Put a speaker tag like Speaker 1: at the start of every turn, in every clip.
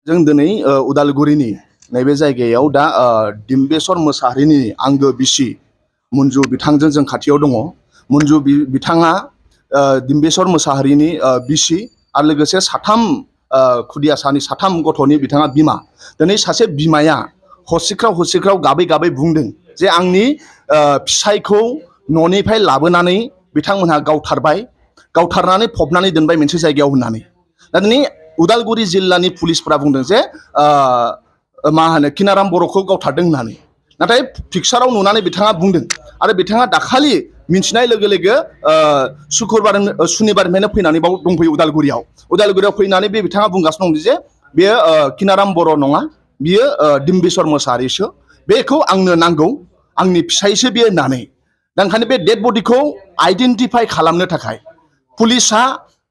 Speaker 1: जों दिनै उदालगुरिनि नैबे जायगायाव दा डिम्बेश्वर मोसाहारिनि आंगो बिसि मन्जु बिथांजों जों खाथियाव दङ। मन्जु बिथाङा डिम्बेश्वर मोसाहारिनि बिसि आरो लोगोसे साथाम खुदियासानि साथाम गथ'नि बिथाङा बिमा। दिनै सासे बिमाया हसिख्राव गाबै गाबै बुंदों जे आंनि फिसायखौ न'निफ्राय लाबोनानै बिथांमोनहा गावथारनानै फबनानै दोनबाय मोनसे जायगायाव होननानै। दा दिनै उदालगुरि जिल्लानि पुलिसफोरा बुंदों जे मा होनो किनाराम बर'खौ गावथारदों होननानै। नाथाय पिक्साराव नुनानै बिथाङा बुंदों आरो बिथाङा दाखालि मिन्थिनाय लोगो लोगो सुनिबारनिफ्रायनो फैनानै बाव दंफैयो उदालगुरियाव फैनानै बिथाङा बुंगासिनो दं जे बेयो किनाराम बर' नङा, बियो डिम्बेश्वर मोसाहारिसो, बेखौ आंनो नांगौ, आंनि फिसायसो बियो होननानै। दा ओंखायनो बे डेड बडिखौ आइडेन्टिफाइ खालामनो थाखाय पुलिसा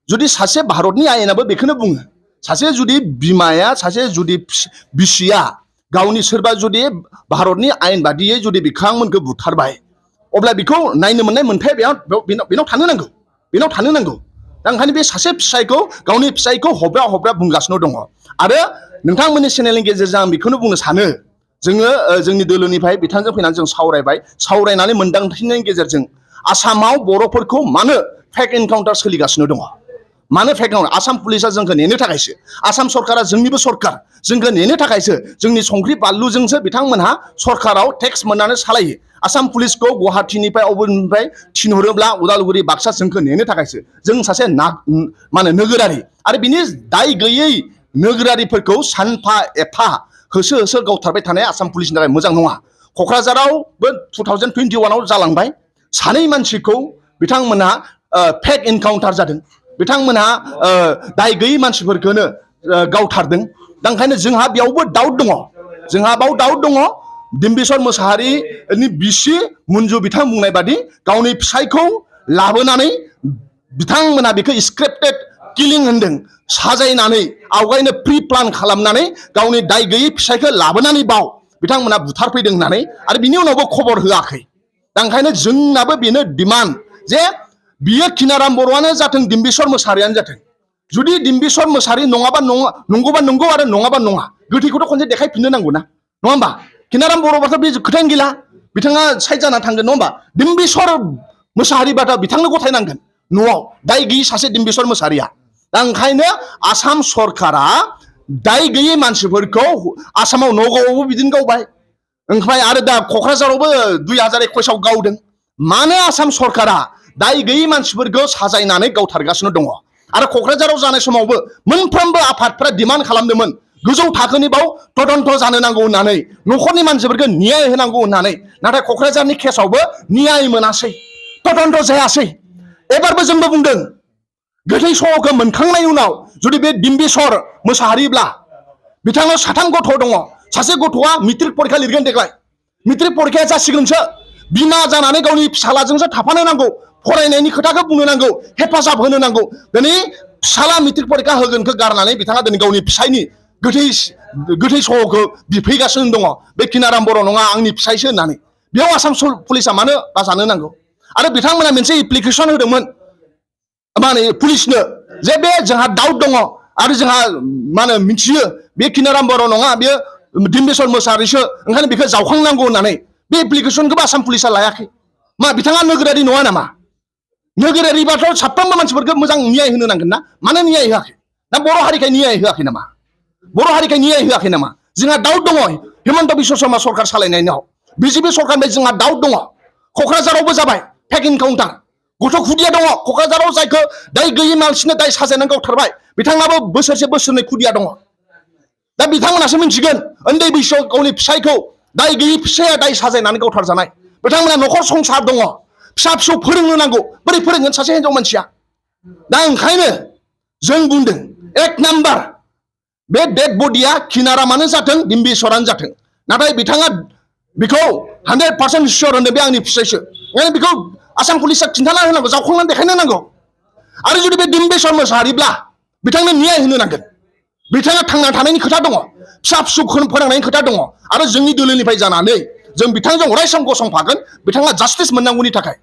Speaker 1: जुदि सासे भारतनि आयेनाबो बेखौनो बुङो, सासे जुदि बिमाया सासे जुदि बिसिया गावनि सोरबा जुदि भारतनि आयेन बादियै जुदि बिथांमोनखौ बुथारबाय अब्ला बेखौ नायनो मोननाय मोनथाय बेनाव थानो नांगौ। दा ओंखायनो बे सासे फिसायखौ गावनि फिसायखौ हब्रा बुंगासिनो दङ। आरो नोंथांमोननि चेनेलनि गेजेरजों आं बेखौनो बुंनो सानो, जोङो जोंनि दोलोनिफ्राय बिथांजों फैनानै जों सावरायनानै मोनदांथिनायनि गेजेरजों आसामाव बर'फोरखौ मानो फेक एनकाउन्टार सोलिगासिनो दङ, मानो फेक एनकाउन्टार? आसाम पुलिसा जोंखौ नेनो थाखायसो, आसाम सरकारा जोंनिबो सरकार, जोंखौ नेनो थाखायसो, जोंनि संख्रि बानलुजोंसो बिथांमोनहा सरकाराव टेक्स मोननानै सालायो। आसाम पुलिसखौ गुवाहाटीनिफ्राय अबेनिफ्राय थिनहरोब्ला उदालगुरि बाक्सा जोंखौ नेनो थाखायसो। जों सासे नोगोरारि आरो बिनि दाय गैयै नोगोरारिफोरखौ सानफा एफा होसो गावथारबाय थानाया आसाम पुलिसनि थाखाय मोजां नङा। क'क्राझारावबो 2021आव जालांबाय, सानै मानसिखौ बिथांमोनहा फेक एनकाउन्टार जादों, बिथांमोनहा दाय गैयै मानसिफोरखौनो गावथारदों। दा ओंखायनो जोंहा बेयावबो दाउट दङ। डिम्बेश्वर मोसाहारिनि बिसि मन्जु बिथां बुंनाय बादि गावनि फिसायखौ लाबोनानै बिथांमोना बेखौ स्क्रिप्टेड किलिं होनदों, साजायनानै आवगायनो प्रि प्लान खालामनानै गावनि दाय गैयै फिसायखौ लाबोनानै बिथांमोना बुथारफैदों होननानै आरो बिनि उनावबो खबर होआखै। दा ओंखायनो जोंनाबो बेनो डिमान्ड जे बियो किनाराम बर'आनो जाथों, डिम्बेश्वर मोसाहारियानो जाथों, जुदि डिम्बेश्वर मोसाहारि नंगौबा नंगौ आरो नङाबा नङा, गोथैखौथ' खनसे देखायफिननो नांगौ ना, नङा होमबा? किनाराम बर'बाथ' बे खोथायानो गैला, बिथाङा साइड जाना थांगोन, नङा होमबा? डिम्बेश्वर मोसाहारिबाथ' बिथांनो गथायनांगोन न'आव, दाय गैयि सासे डिम्बेश्वर मोसाहारिया। दा ओंखायनो आसाम सरकारा दाय गैयै मानसिफोरखौ आसामाव नगावआवबो बिदिनो गावबाय, ओमफ्राय आरो दा क'क्राझारावबो 2021आव गावदों। मानो आसाम सरकारा दाय गैयै मानसिफोरखौ साजायनानै गावथारगासिनो दङ? आरो क'क्राझाराव जानाय समावबो मोनफ्रोमबो आफादफ्रा डिमान्ड खालामदोंमोन गोजौ थाखोनि तदन्त जानो नांगौ होननानै, न'खरनि मानसिफोरखौ न्याय होनांगौ होननानै। नाथाय क'क्राझारनि केसावबो न्याय मोनासै, तदन्त जायासै। एबारबो जोंबो बुंदों, गोथै सहखौ मोनखांनायनि उनाव जुदि बे डिम्बेश्वर मोसाहारिब्ला, बिथांनाव 7 गथ' दङ, सासे गथ'आ मेट्रिक परिखा लिरगोन देग्लाय, मेट्रिक परिखाया जासिगोनसो, बिमा जानानै गावनि फिसालाजोंसो थाफानो नांगौ, फरायनायनि खोथाखौ बुंनो नांगौ, हेफाजाब होनो नांगौ। दिनै फिसाला मेट्रिक परिखा होगोनखौ गारनानै बिथाङा दिनै गावनि फिसायनि गोथै सहखौ बिफैगासिनो दङ, बे किनाराम बर' नङा, आंनि फिसायसो होननानै। बेयाव आसाम पुलिसा मानो बाजानो नांगौ? आरो बिथांमोना मोनसे एप्लिकेसन होदोंमोन मा होनो पुलिसनो, जे बे जोंहा डाउट दङ आरो जोंहा मा होनो मिथियो बे किनाराम बर' नङा, बेयो डिम्बेश्वर मोसाहारिसो, ओंखायनो बेखौ जावखांनांगौ होननानै। बे एप्लिकेसनखौबो आसाम पुलिसा लायाखै। मा बिथाङा नोगोरारि नङा नामा? नोगोरारिबाथ' साफ्रोमबो मानसिफोरखौ मोजां न्याय होनो नांगोन ना, मानो न्याय होआखै? ना बर' हारिखाय न्याय होआखै नामा? बर' हारिखाय न्याय होआखै नामा? जोंहा डाउट दङ हिमन्त बिश्व शर्मा सरकार सालायनायाव, बिजेपि सरकारनिफ्राय जोंहा डाउट दङ। क'क्राझारावबो जाबाय फेक एनकाउन्टार, गथ' खुदिया दङ क'क्राझाराव, जायखौ दाय गैयै मानसिनो दाय साजायनानै गावथारबाय, बिथाङाबो बोसोरनै खुदिया दङ। दा बिथांमोनासो मिथिगोन, उन्दै बैसोआव गावनि फिसायखौ, दाय गैयै फिसाया दाय साजायनानै गावथारजानाय, बिथांमोना न'खर संसार दङ, फिसा फिसौ फोरोंनो नांगौ, बोरै फोरोंगोन सासे हिनजाव मानसिया? दा ओंखायनो जों बुंदों, 1 नाम्बार बे डेड बडिया किनारामानो जाथों, डिम्बेश्वरानो जाथों, नाथाय बिथाङा बेखौ 100% सियर होनदों बे आंनि फिसायसो। ओंखायनो बेखौ आसाम पुलिसा खिन्थाना होनांगौ, जावखांनानै देखायनो नांगौ। आरो जुदि बे डिम्बेश्वर मोसाहारिब्ला बिथांनो न्याय होनो नांगोन। बिथाङा थांना थानायनि खोथा दङ, फिसा फिसौ फोरोंनायनि खोथा दङ, आरो जोंनि दोलोनिफ्राय जानानै जों बिथांजों अरायसम गसंफागोन, बिथाङा जास्टिस मोननांगौनि थाखाय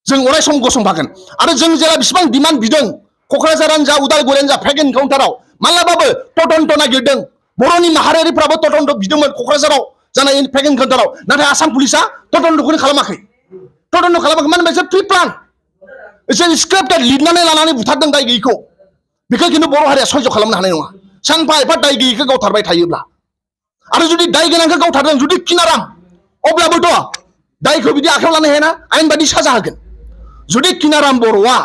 Speaker 1: जों अरायसम गसंफागोन। आरो जों जेला बिसिबां डिमान्ड बिदों, क'क्राझारानो जा उदालगुरियानो जा फेक एनकाउन्टाराव मालाबाबो तदन्त नागिरदों बर'नि माहारियारिफ्राबो तदन्त बिदोंमोन क'क्राझाराव जानाय फेक एनकाउन्टाराव नाथाय आसाम पुलिसा तदन्तखौनो खालामाखै मानो होनबा एसे प्रि प्लान एसे स्क्रिप्टेड लिरनानै लानानै बुथारदों दाय गैयैखौ बेखौ खिन्थु बर' हारिया सह्य खालामनो हानाय नङा सानफा एफा दाय गैयैखौ गावथारबाय थायोब्ला आरो जुदि दाय गोनांखौ गावथारदों जुदि किनाराम अब्लाबोथ' दायखौ बिदि आखायाव लानो हायाना आयेन बादि साजा होगोन जुदि किनाराम बर'आ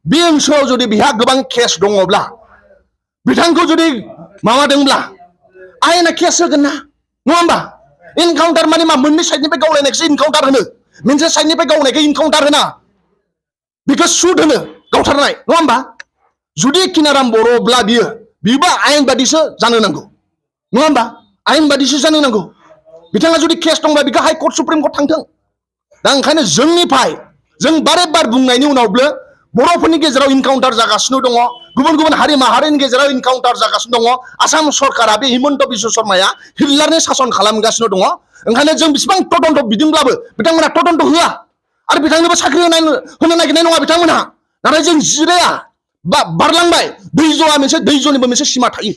Speaker 1: बे ओनसोलाव जुदि बिहा गोबां केस दङब्ला बिथांखौ जुदि माबादोंब्ला आयेना केस होगोन ना नङा होमबा इनकाउन्टार माने मा मोननै साइडनिफ्राय गावलायनायखौसो इनकाउन्टार होनो मोनसे साइडनिफ्राय गावनायखौ इनकाउन्टार होना बेखौ सुद होनो गावथारनाय नङा होमबा जुदि किनाराम बर'ब्ला बियोबा आयेन बादिसो जानो नांगौ नङा होमबा आयेन बादिसो जानो नांगौ बिथाङा जुदि केस दंबा बेखौ हाइ कर्ट सुप्रिम कर्ट थांथों दा ओंखायनो जोंनिफ्राय जों बारे बार बुंनायनि उनावबो बर'फोरनि गेजेराव इनकाउन्टार जागासिनो दङ गुबुन गुबुन हारि माहारिनि गेजेराव इनकाउन्टार जागासिनो दङ आसाम सरकारा बे हिमन्त बिश्व शर्माया हिटलारनि सासन खालामगासिनो दङ ओंखायनो जों बेसेबां तदन्त बिदोंब्लाबो बिथांमोना तदन्त होआ आरो बिथांनोबो साख्रि होनो नागिरनाय नङा बिथांमोनहा नाथाय जों जिराया बारलांबाय दैज'आ मोनसे दैज'निबो मोनसे सिमा थायो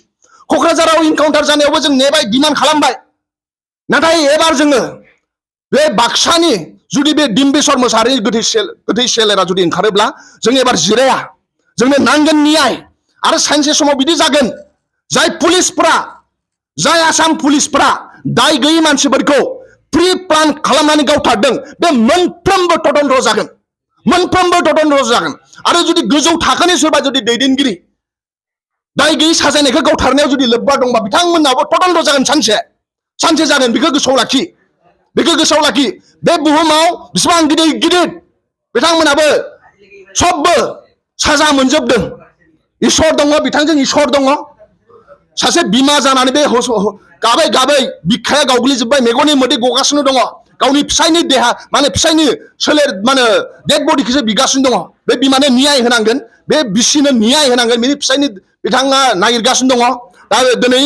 Speaker 1: क'क्राझाराव इनकाउन्टार जानायावबो जों नेबाय डिमान्ड खालामबाय नाथाय एबार जोङो बे बाक्सानि जुदि बे डिम्बेश्वर मोसाहारिनि गोथै सेलेरा जुदि ओंखारोब्ला जों एबार जिराया जोंनो नांगोन न्याय आरो सानसे समाव बिदि जागोन जाय पुलिसफ्रा जाय आसाम पुलिसफ्रा दाय गैयै मानसिफोरखौ प्रि प्लान खालामनानै गावथारदों बे मोनफ्रोमबो तदन्त जागोन आरो जुदि गोजौ थाखोनि सोरबा जुदि दैदेनगिरि दाय गैयै साजायनायखौ गावथारनायाव जुदि लोब्बा दंबा बिथांमोनाबो तदन्त जागोन सानसे जागोन बेखौ गोसोआव लाखि बे बुहुमाव बेसेबां गिदिर बिथांमोनाबो सबबो साजा मोनजोबदों इसोर दङ बिथांजों इसोर दङ सासे बिमा जानानै बे गाबै बिखाया गावग्लिजोब्बाय मेगननि मोदै गगासिनो दङ गावनि फिसायनि देहा माने फिसायनि सोलेर माने डेड बडिखौसो बिगासिनो दङ बे बिमानो न्याय होनांगोन बे बिसिनो न्याय होनांगोन बिनि फिसायनि बिथाङा नागिरगासिनो दङ दा दिनै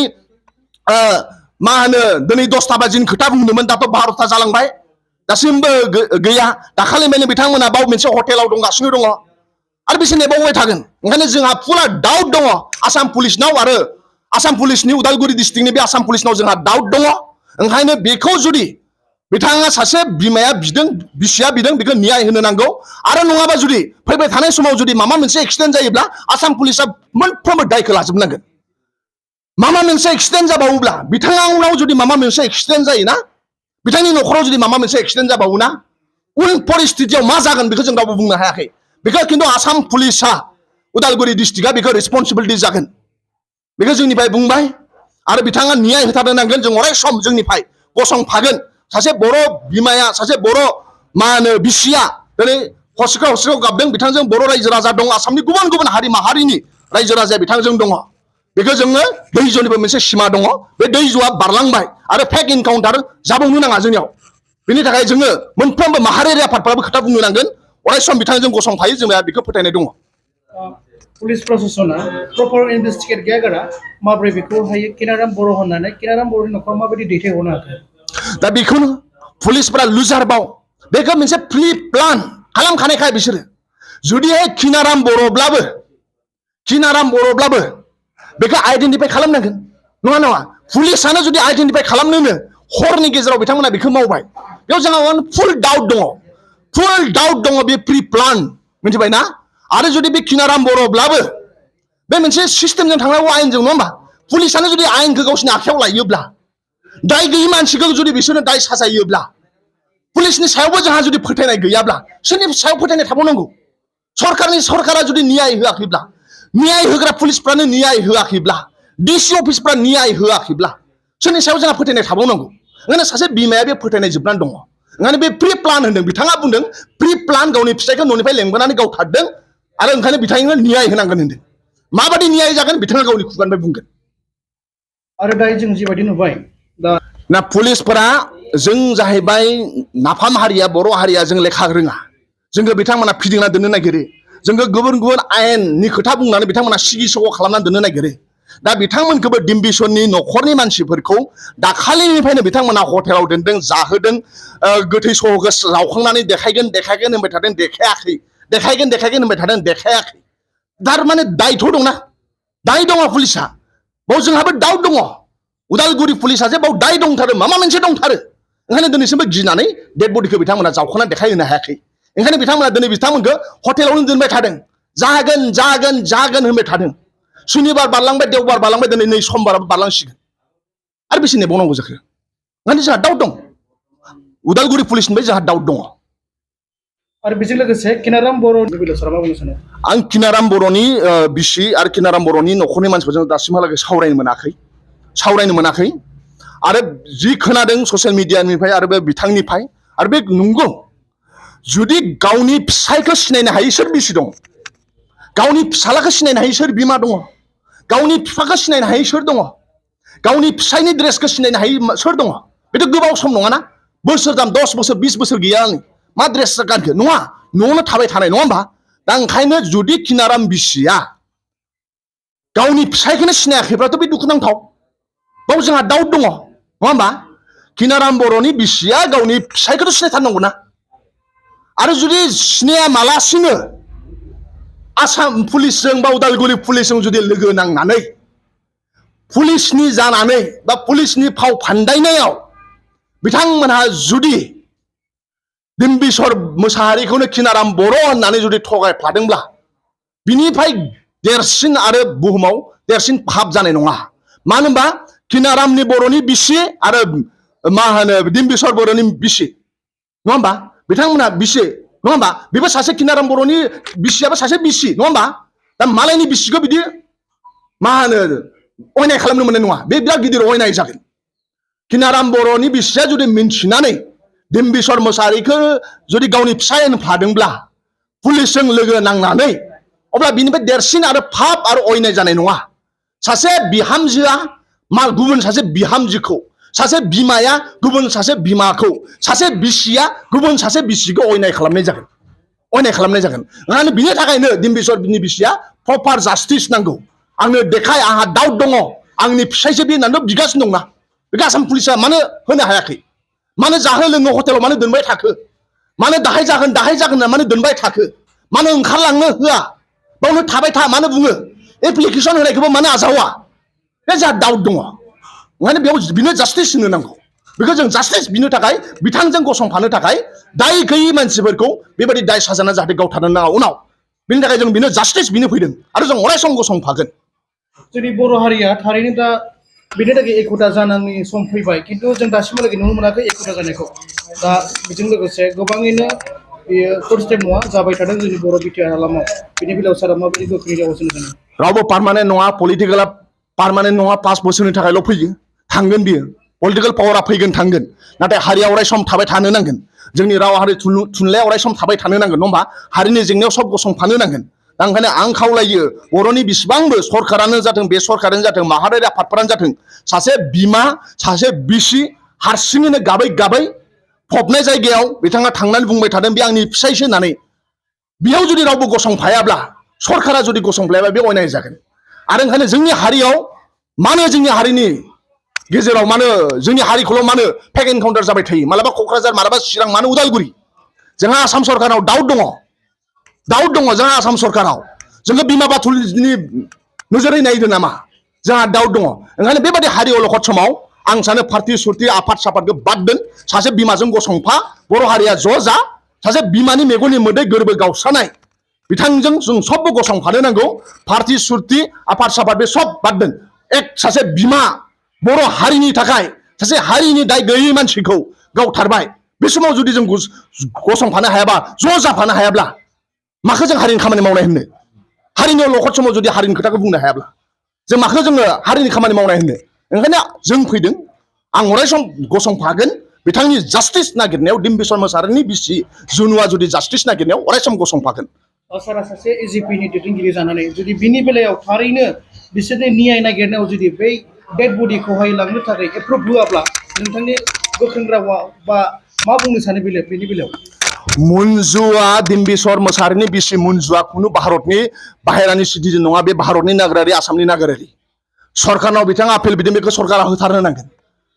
Speaker 1: मा होनो दिनै 10ता बाजिनि खोथा बुंदोंमोन दाथ' 12ता जालांबाय दासिमबो गैया दाखालिनिफ्रायनो बिथांमोना बाव मोनसे हटेलाव दंगासिनो दङ आरो बिसोर नेबावबाय थागोन ओंखायनो जोंहा फुरा डाउट दङ आसाम पुलिसनाव आरो आसाम पुलिसनि उदालगुरि डिस्ट्रिक्टनि बे आसाम पुलिसनाव जोंहा डाउट दङ ओंखायनो बेखौ जुदि बिथाङा सासे बिमाया बिदों बिसिया बिदों बेखौ न्याय होनो नांगौ आरो नङाबा जुदि फैबाय थानाय समाव जुदि माबा मोनसे एक्सिडेन्ट जायोब्ला आसाम पुलिसा मोनफ्रोमबो दायखौ लाजोबनांगोन माबा मोनसे एक्सिडेन्ट जाबावोब्ला बिथाङा उनाव जुदि माबा मोनसे एक्सिडेन्ट जायोना बिथांनि न'खराव जुदि माबा मोनसे एक्सिडेन्ट जाबावोना उन परिस्थितियाव मा जागोन बेखौ जों रावबो बुंनो हायाखै बेखौ खिन्थु आसाम पुलिसा उदालगुरि डिस्ट्रिक्टआ बेखौ रेसपन्सिबिलिटि जागोन बेखौ जोंनिफ्राय बुंबाय आरो बिथाङा न्याय होथारनो नांगोन जों अराय सम जोंनिफ्राय गसंफागोन सासे बर' बिमाया सासे बर' मा होनो बिसिया दिनै हस्रिखाव गाबदों बिथांजों बर' रायजो राजा दं आसामनि गुबुन गुबुन हारि माहारिनि रायजो राजाया बिथांजों दङ बेखौ जोङो दैज'निबो मोनसे सिमा दङ बे दैज'आ बारलांबाय आरो फेक इनकाउन्टार जाबावनो नाङा जोंनियाव बेनि थाखाय जोङो मोनफ्रोमबो माहारियारि आफादफ्राबो खोथा बुंनो नांगोन अराय सम बिथांजों गसंफायो जोंहा बेखौ फोथायनाय दङ
Speaker 2: पुलिस प्रशासना प्रपार इनभेस्टिगेट गैयागारा माब्रै बेखौ हायो किनाराम बर' होननानै किनाराम बर'नि न'खराव माबायदि दैथायहरनो हाखो दा
Speaker 1: बेखौनो पुलिसफोरा लुजारबाव बेखौ मोनसे प्रि प्लान खालामखानायखाय बिसोरो जुदिहाय किनाराम बर'ब्लाबो बेखौ आइडेन्टिफाइ खालामनांगोन नङा पुलिसानो जुदि आइडेन्टिफाइ खालामनोनो हरनि गेजेराव बिथांमोना बेखौ मावबाय बेयाव जोंहा फुल डाउट दङ बे प्रि प्लान मिथिबाय ना आरो जुदि बे किनाराम बर'ब्लाबो बे मोनसे सिस्टेमजों थांनांगौ आयेनजों नङा होमबा पुलिसानो जुदि आयेनखौ गावसोरनि आखायाव लायोब्ला दाय गैयै मानसिखौ जुदि बिसोरनो दाय साजायोब्ला पुलिसनि सायावबो जोंहा जुदि फोथायनाय गैयाब्ला सोरनि सायाव फोथायनाय थाबावनांगौ सरकारा जुदि न्याय होआखैब्ला न्याय होग्रा पुलिसफ्रानो न्याय होआखैब्ला डिसि अफिसफ्रा न्याय होआखैब्ला सोरनि सायाव जोंहा फोथायनाय थाबावनांगौ ओंखायनो सासे बिमाया बे फोथायनाय जोबनानै दङ ओंखायनो बे प्रि प्लान होनदों बिथाङा बुंदों प्रि प्लान गावनि फिसायखौ न'निफ्राय लेंबोनानै गावथारदों आरो ओंखायनो बिथांनो न्याय होनांगोन होनदों माबादि न्याय जागोन बिथाङा गावनि खुगानिफ्राय बुंगोन
Speaker 2: आरो दायो जों जिबायदि नुबाय
Speaker 1: ना पुलिसफोरा जों जाहैबाय नाफाम हारिया बर' हारिया जों लेखा रोङा जोंखौ बिथांमोना फिदिंना दोननो नागिरो जोंखौ गुबुन गुबुन आयेननि खोथा बुंनानै बिथांमोना सिगि सग' खालामनानै दोननो नागिरो दा बिथांमोनखौबो डिम्बिसरनि न'खरनि मानसिफोरखौ दाखालिनिफ्रायनो बिथांमोना हटेलाव दोनदों जाहोदों गोथै सह'खौ जावखांनानै देखायगोन होनबाय थादों देखायाखै होनबाय थादों देखायाखै थारमाने दायथ' दंना दाय दङ पुलिसा बाव जोंहाबो डाउट दङ उदालगुरि पुलिसा जे बाव दाय दंथारो माबा मोनसे दंथारो ओंखायनो दिनैसिमबो गिनानै डेड बडिखौ बिथांमोना जावखना देखायहोनो हायाखै ओंखायनो बिथांमोना दिनै बिथांमोनखौ हटेलावनो दोनबाय थादों जागोन जागोन जागोन होनबाय थादों सुनिबार बारलांबाय देवबार बारलांबाय दिनै नै समबाराबो बारलांसिगोन आरो बेसे नेबावनांगौ जाखो ओंखायनो जोंहा डाउट दं उदालगुरि पुलिसनिफ्राय जोंहा डाउट दङ
Speaker 2: आरो बेजों लोगोसे किनाराम बर'नि बेलायाव सारा मा बुंनो सानो
Speaker 1: आं किनाराम बर'नि बिसि आरो किनाराम बर'नि न'खरनि मानसिफोरजों दासिमहालागै सावरायनो मोनाखै आरो जि खोनादों ससियेल मिडियानिफ्राय आरो बे बिथांनिफ्राय आरो बे नंगौ जुदि गावनि फिसायखौ सिनायनो हायै सोर बिसि दं गावनि फिसालाखौ सिनायनो हायै सोर बिमा दङ गावनि बिफाखौ सिनायनो हायै सोर दङ गावनि फिसायनि ड्रेसखौ सिनायनो हायै सोर दङ बेथ' गोबाव सम नङाना बोसोरथाम 10 बोसोर 20 बोसोर गैया आं मा ड्रेस गानखो नङा न'आवनो थाबाय थानाय नङा होमबा दा ओंखायनो जुदि किनाराम बिसिया गावनि फिसायखौनो सिनायाखैब्लाथ' बे दुखुनांथाव बाव जोंहा डाउट दङ नङा होमबा किनाराम बर'नि बिसिया गावनि फिसायखौथ' सिनायथारनांगौना आरो जुदि सिनायामालासिनो आसाम पुलिसजों बा उदालगुरि पुलिसजों जुदि लोगो नांनानै पुलिसनि जानानै बा पुलिसनि फाव फान्दायनायाव बिथांमोनहा जुदि डिम्बिसर मोसाहारिखौनो किनाराम बर' होननानै जुदि थगायफ्लादोंब्ला बिनिफ्राय देरसिन आरो बुहुमाव देरसिन पाप जानाय नङा मानो होनबा किनारामनि बर'नि बिसि आरो मा होनो डिम्बिसर बर'नि बिसि नङा होमबा बिथांमोना बिसि नङा होमबा बेबो सासे किनाराम बर'नि बिसियाबो सासे बिसि नङा होमबा दा मालायनि बिसिखौ बिदि मा होनो अयनाय खालामनो मोननाय नङा बे बिराद गिदिर अयनाय जागोन किनाराम बर'नि बिसिया जुदि मिन्थिनानै डिम्बिसर मोसाहारिखौ जुदि गावनि फिसाय होनफ्लादोंब्ला पुलिसजों लोगो नांनानै अब्ला बिनिफ्राय देरसिन आरो पाप आरो अयनाय जानाय नङा सासे बिहामजोआ गुबुन सासे बिहामजोखौ सासे बिमाया गुबुन सासे बिमाखौ सासे बिसिया गुबुन सासे बिसिखौ अयनाय खालामनाय जागोन ओंखायनो बिनि थाखायनो डिम्बिसरनि बिसिया प्रपार जास्टिस नांगौ आंनो देखाय आंहा डाउट दङ आंनि फिसायसो बे होननानै बिगासिनो दंना बे आसाम पुलिसा मानो होनो हायाखै मानो जाहो लोङो हटेलाव मानो दोनबाय थाखो मानो दाहाय जागोन होनना मानो दोनबाय थाखो मानो ओंखारलांनो होआ बावनो थाबाय था मानो बुङो एप्लिकेसन होनायखौबो मानो आजावा बे जोंहा डाउट दङ ओंखायनो बेयाव बिनो जास्टिस होनो नांगौ बेखौ जों जास्टिस बिनो थाखाय बिथांजों गसंफानो थाखाय दाय गैयै मानसिफोरखौ बेबायदि दाय साजाना जाहाथे गावथारनो नाङा उनाव बिनि थाखाय जों बिनो जास्टिस बिनो फैदों आरो जों अराय सम गसंफागोन
Speaker 2: जोंनि बर' हारिया थारैनो दा बेनि थाखाय एखुथा जानांनि सम फैबाय खिन्थु जों दासिमहालागै नुनो मोनाखै एखुथा जानायखौ दा बेजों लोगोसे गोबाङैनो बेयो फार्स्ट टाइम नङा जाबाय थादों जोंनि बर' बिटिआर हालामाव बेनि बेलायाव सारा माबायदि गोख्रै जागासिनो दङ
Speaker 1: रावबो पार्मानेन्ट नङा पलिटिकेला पार्मानेन्ट नङा 5 बोसोरनि थाखायल' फैयो थांगोन बियो पलिटिकेल पावारा फैगोन थांगोन नाथाय हारिया अराय सम थाबाय थानो नांगोन जोंनि राव हारि थुनलाइया अराय सम थाबाय थानो नांगोन नङा होमबा हारिनि जेंनायाव सब गसंफानो नांगोन दा ओंखायनो आं खावलायो बर'नि बेसेबांबो सरकारानो जाथों बे सरकारानो जाथों माहारियारि आफादफोरानो जाथों सासे बिमा सासे बिसि हारसिङैनो गाबै गाबै फबनाय जायगायाव बिथाङा थांनानै बुंबाय थादों बे आंनि फिसायसो होननानै बेयाव जुदि रावबो गसंफायाब्ला सरकारा जुदि गसंफायाब्ला बे अयनाय जागोन आरो ओंखायनो जोंनि हारियाव मानो जोंनि हारिनि गेजेराव मानो जोंनि हारिखौल' मानो फेक एनकाउन्टार जाबाय थायो मालाबा क'क्राझार मालाबा चिरां मानो उदालगुरि जोंहा आसाम सरकाराव डाउट दङ जोंहा आसाम सरकाराव जोङो बिमा बाथुलनि नोजोरै नायदों नामा जोंहा डाउट दङ ओंखायनो बेबायदि हारि अलखद समाव आं सानो पार्टि सुर्ति आफाद साफादखौ बाद दोन सासे बिमाजों गसंफा बर' हारिया ज' जा सासे बिमानि मेगननि मोदै गोरबो गावस्रानाय बिथांजों जों सबबो गसंफानो नांगौ पार्टि सुर्ति आफाद साफाद बे सब बाद दोन सासे बिमा बर' हारिनि थाखाय सासे हारिनि दाय गैयै मानसिखौ गावथारबाय बे समाव जुदि जों गसंफानो हायाबा ज' जाफानो हायाब्ला माखौ जों हारिनि खामानि मावनाय होननो हारिनि अलखद समाव जुदि हारिनि खोथाखौ बुंनो हायाब्ला जों माखौ जोङो हारिनि खामानि मावनाय होननो ओंखायनो जों फैदों आं अराय सम गसंफागोन बिथांनि जास्टिस नागिरनायाव डिम्बिसर मोसाहारिनि बिसि जुनुआ जुदि जास्टिस नागिरनायाव अराय सम गसंफागोन
Speaker 2: सारा सासे एजिपिनि दैदेनगिरि जानानै जुदि बिनि बेलायाव थारैनो बिसोरनि न्याय नागिरनायाव जुदि बै डेड बडिखौहाय लांनो थाखाय एप्रुभ होआब्ला नोंथांनि गोख्रों रावा बा मा बुंनो सानो बेनि बेलायाव
Speaker 1: मन्जुआ डिम्बिसर मोसाहारिनि बिसि मन्जुआ खुनु भारतनि बाहेरानि सिटिजेन नङा बे भारतनि नागरिक आसामनि नागरिक सरकारनाव बिथाङा आपिल बिदों बेखौ सरकारा होथारनो नांगोन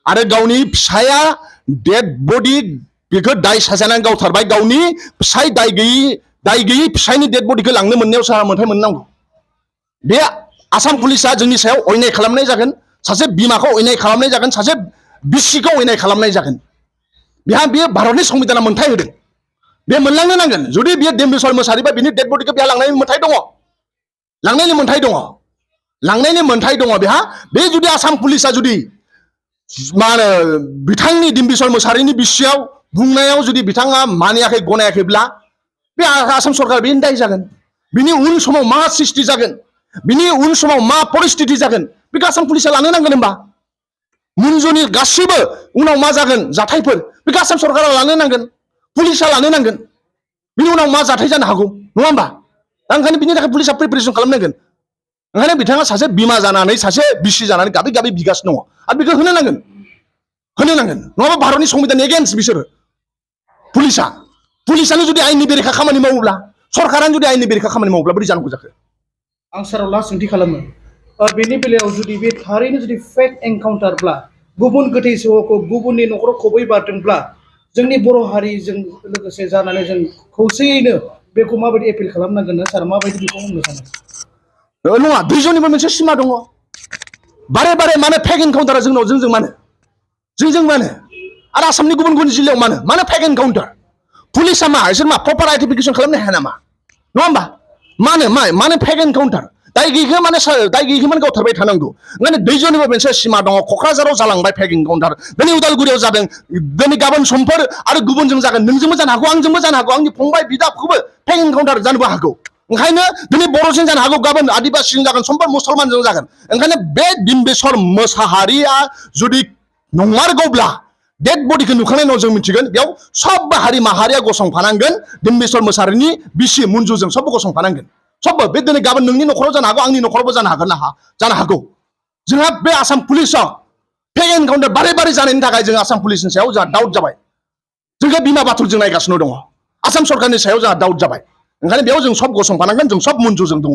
Speaker 1: आरो गावनि फिसाया डेड बडि बेखौ दाय साजायनानै गावथारबाय गावनि फिसाय दाय गैयै फिसायनि डेड बडिखौ लांनो मोननायाव सारा मोन्थाय मोननांगौ बे आसाम पुलिसा जोंनि सायाव अयनाय खालामनाय जागोन सासे बिमाखौ अयनाय खालामनाय जागोन सासे बिसिखौ अयनाय खालामनाय जागोन बिहा बियो भारतनि संबिधाना मोनथाय होदों बे मोनलांनो नांगोन जुदि बियो डिम्बिस्वर मोसाहारि बा बिनि डेड बडिखौ बिहा लांनायनि मोनथाय दङ लांनायनि मोनथाय दङ बिहा बे जुदि आसाम पुलिसा जुदि मा होनो बिथांनि डिम्बिस्वर मोसाहारिनि बिसियाव बुंनायाव जुदि बिथाङा मानियाखै गनायाखैब्ला बे आसाम सरकार बेनि दाय जागोन बिनि उन समाव मा सृष्टि जागोन बिनि उन समाव मा परिस्थिति जागोन बेखौ आसाम पुलिसा लानो नांगोन होमबा मुनजुनि गासिबो उनाव मा जागोन जाथायफोर बेखौ आसाम सरकारा लानो नांगोन पुलिसा लानो नांगोन बिनि उनाव मा जाथाय जानो हागौ नङा होमबा दा ओंखायनो बिनि थाखाय पुलिसा प्रिपेरेसन खालामनांगोन ओंखायनो बिथाङा सासे बिमा जानानै सासे बिसि जानानै गाबै गाबै बिगासिनो दङ आरो बेखौ होनो नांगोन नङाबा भारतनि संबिधाननि एगेन्स्ट बिसोरो पुलिसानो जुदि आयेननि बेरेखा खामानि मावोब्ला सरकारानो जुदि आयेननि बेरेखा खामानि मावोब्ला बोरै जानांगौ जाखो
Speaker 2: आं साराव लास्ट सोंथि खालामो बेनि बेलायाव जुदि बे थारैनो जुदि फेक एनकाउन्टारब्ला गुबुन गोथै सहखौ गुबुननि न'खराव खबै बारदोंब्ला जोंनि बर' हारिजों लोगोसे जानानै जों खौसेयैनो बेखौ माबायदि एपिल खालामनांगोन सार माबायदि बेखौ बुंनो सानो
Speaker 1: नङा दैजनिबो मोनसे सिमा दङ बारे बारे मानो फेक एनकाउन्टारा जोंजों मानो आरो आसामनि गुबुन गुबुन जिल्लायाव मानो फेक एनकाउन्टार पुलिसा इसोर प्रपार आइडेन्टिफिकेसन खालामनो हाया नामा नङा होमबा मानो फेक एनकाउन्टार दाय गैयिखौ माने गावथारबाय थानांगौ ओंखायनो दैजनिबो मोनसे सिमा दङ क'क्राझाराव जालांबाय फेक एनकाउन्टार दिनै उदालगुरियाव जादों दिनै गाबोन समफोर आरो गुबुनजों जागोन नोंजोंबो जानो हागौ आंजोंबो जानो हागौ आंनि फंबाय बिदाखौबो फेक एनकाउन्टार जानोबो हागौ ओंखायनो दिनै बर'जों जानो हागौ गाबोन आदिबासिजों जागोन समफोर मुसलमानजों जागोन ओंखायनो बे डिम्बिस्वर मोसाहारिया जुदि नंमारगौब्ला डेड बडिखौ नुखांनायनि उनाव जों मिथिगोन बेयाव सब हारि माहारिया गसंफानांगोन डिम्बिस्वर मोसाहारिनि बिसि मुनजुजों सबबो गसंफानांगोन सबबो बे दिनै गाबोन नोंनि न'खराव जानो हागौ आंनि न'खरावबो जानो हागौ जोंहा बे आसाम पुलिसाव फेक एनकाउन्टार बारे बारे जानायनि थाखाय जों आसाम पुलिसनि सायाव जोंहा डाउट जाबाय जोंखौ बिमा बाथुलजों नायगासिनो दङ आसाम सरकारनि सायाव जोंहा डाउट जाबाय ओंखायनो बेयाव जों सब गसंफानांगोन जों सब मुनजुजों दङ